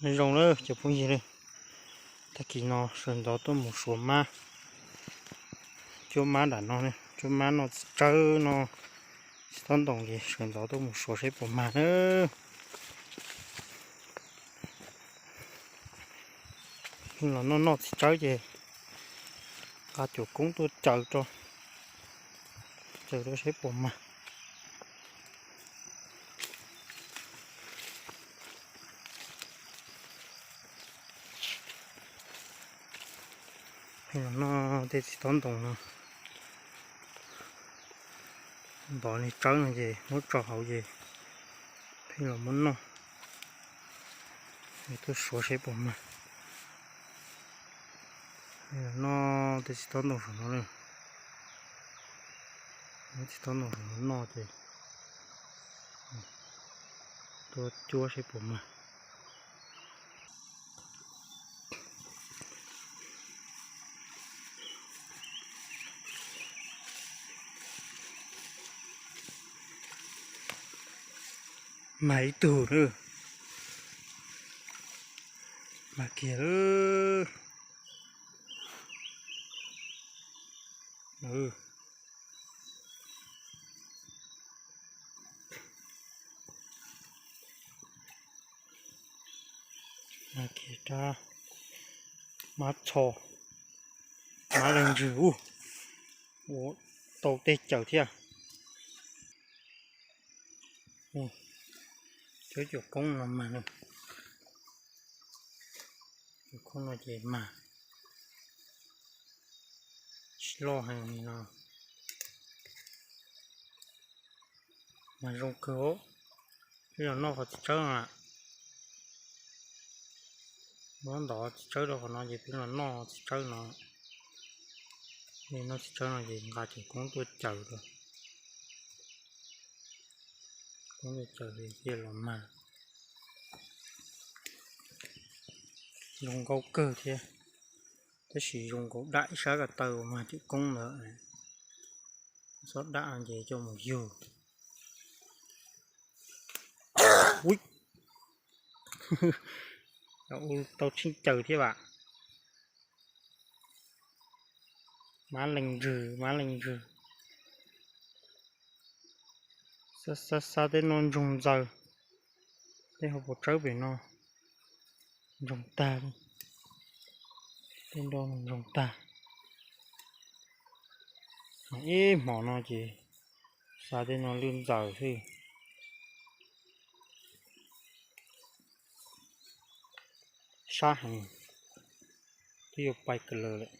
Nyob zoo lawm cov phooj ywg, tag kis no sawv ntxov tuaj mus suav mab, cuab mab nram no, cuab mab noj txiv tsawb no, txiv tob ntoos ces sawv ntxov tuaj mus suav saib puas mag na. Los noj noj txiv tsawb ces nqa cuam koob tuaj caws rau, caws rau saib puas mag. Pheej los noj tej txiv tob ntoos no, ntov niag tsawb no ces muab tso hauv ces pheej los muab noj. Tuaj suav saib puas mag. Noj tej txiv tob ntoos saum no na, muab txiv tob ntoos saum no noj ces tuaj cuab saib puas mag. Mag ib tug na, mag kiag lawm. Mag kiag rab, mab txho, mab leej ntsws ub, ua tau tej caws thiab. Cuab cuam koob no mag na, cuam koob no ces mag, tsis loj heev li no. Mas zoo kawg, peb los noj qhov txiv tsawb no. Muab ntov txiv tsawb rau qhov no ces peb los noj txiv tsawb no. Nej noj txiv tsawb no ces nqa cuam koob tuaj caws rau, koob tuaj caws ces thiaj los mag. Zoo nkauj kawg thiab, tab sis zoo nkaus dam ib sab ko taw uas mag cuam koob ntawd. Txhob dam ces coj mus yug. Ub, tau tsheej caws thiab vam. Mab leej ntsws, mab leej ntsws. Xab xab xab tej no ntsoog ntxaws, tej hauv paus tsawb pem no ntsoog tag, tej nroj ntsoog tag. Mas ib hmos no ces xab tej no lwj ntxaws xwb. Sab heev, twb yuav pais kawg lawm lawm.